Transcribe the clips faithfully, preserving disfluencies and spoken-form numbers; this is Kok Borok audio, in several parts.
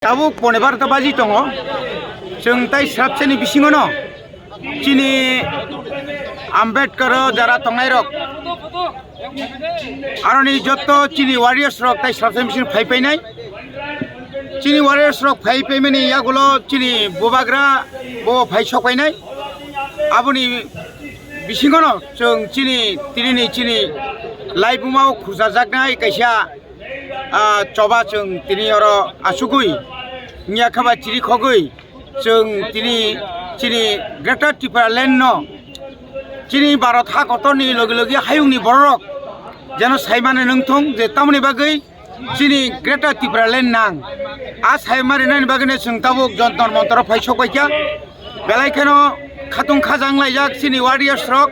Tabuk pone barota baji tongo. Chwng tai srapsani bisingono chini Ambedkar o jara tongnairok, aroni jotto chini warriors rok tai srapsani bisingo phai painai. Chini warriors rok phai paimani yagulo chini bubagra bo phai sok painai. Aboni bisingono chwng chini tinini chini laibuma o khurchajaknai kaisa ah, choba chwng tini oro achugwi, wngya khe ba chiri khogwi, chwng tini chini Greater Tipraland no chini Bharat ha kotorni logi logi hayungni bororok jeno saimani nungthung je tamoni bagwi chini Greater Tipraland nang. A saimani nani bagwino chwng tabuk Jontor Montor phai sok paikha. Belai kheno khatung khajang laijak chini warriors rok,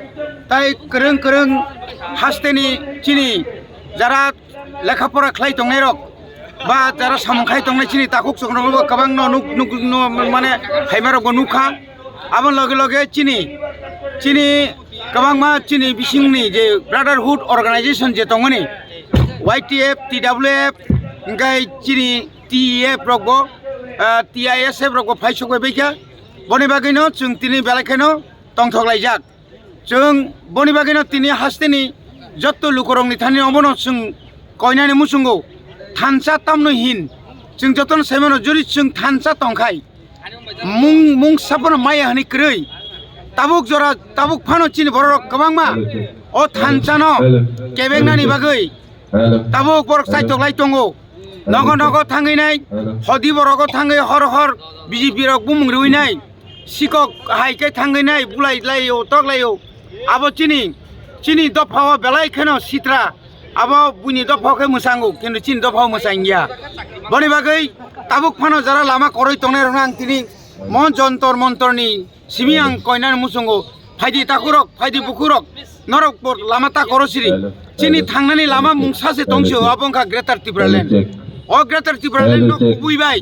tai kwrwng kwrwng hasteni chini jara lekha pora khlai tongnai rok ba jara samung khai tongnai chini takhuk chuknogo kwbangno nuk nuk no mane phaima rokbo nukha. Abo loge loge chini chini kwbangma chini bisingni je brotherhood organization je tongmani Y T F, T W F, hingkai chini T E F rokbo, ah, T I S F rokbo phai sok bai kha. Boni bagwino chwng tini belai kheno tongthok laijak. Chwng boni bagwino tini hasteni jotto lukurokni thani omono chwng koinani muchungo thansa tamno hin. Chwng jotono saimano jori chwng thansa tongkhai mung, mungsa phano maya hwnwi kwrwi. Tabuk jora, tabuk phano chini bororok kwbangma o thansano kebengnani bagwi tabuk borok chaitok lai tongo. Nogo nogo thangwi nai, hodi borogo thangwi hor hor B J P rok bumung riwi nai, sikok hai khe thangwi nai, bulai laio, tok laio. Abo chini, chini dophao belai kheno sitra, abo buini dophao khe mwsango, kintu chini dophao mwsang ya. Boni bagwi tabuk phano jara lama koroi tongnai rokno ang tini mon jontor montorni simi ang koinani muchungo, phaidi takhurok, phaidi bukhurok, norok bo lama ta koro siri. Chini thangnani lama mungsa se tongsi o, abo wngkha Greater Tipraland. O Greater Tipraland no kubui bai,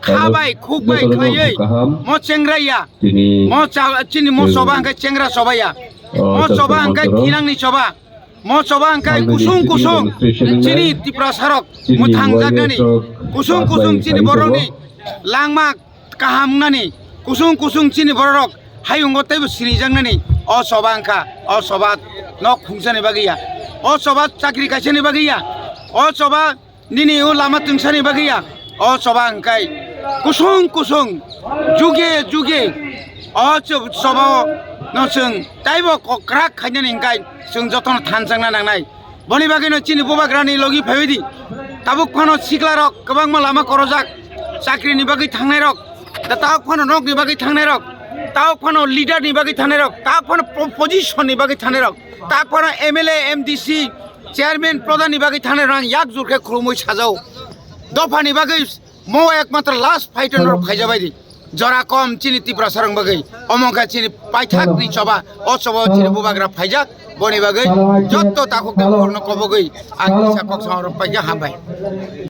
kha bai, khuk bai khlaiwi, mo chengra ya, mo cha-, chini mo choba hwnkhe chengra choba ya, mo choba hwnkhe thinangni choba, mo choba hwnkhe kusung kusung chini Tiprasarok mwthang jaknani, kusung kusung chini borokni langma kaham wngnani, kusung kusung chini bororok hayungo teibo sinijaknani o choba wngkha, o choba nok khungsani bagwi ya, o choba chakri kaisani bagwi ya, o choba nini o lama tungsani bagwi ya, o choba wngkai kusung kusung juge juge o cho-, choba o no chwng teibo kokrak khainani hwnkhe chwng jotono thanchangna nangnai. Boni bagwino chini bubagrani logi phaiwi di. Tabuk phano siklarok kwbangma lama korojak, chakrini bagwi thangnairok, da tabuk phano nokni bagwi thangnairok, tabuk phano leaderni bagwi thangnairok, tabuk phano po-, position ni bagwi thangnairok, tabuk phano M L A, M D C, chairman, pradhan ni bagwi thangnairok ang yak jur khe khulumwi sajao. Dophani bagwi mo ekmatro last fight no phaijabai di. Jora kom chini Tiprasa rok bagwi. Omo wngkha chini paithak ni choba. O choba o chini bubagra phaijak. Boni bagwi jotto takhuk takhuk no kobogwi ang kisa kok sama rok paikha, hambai.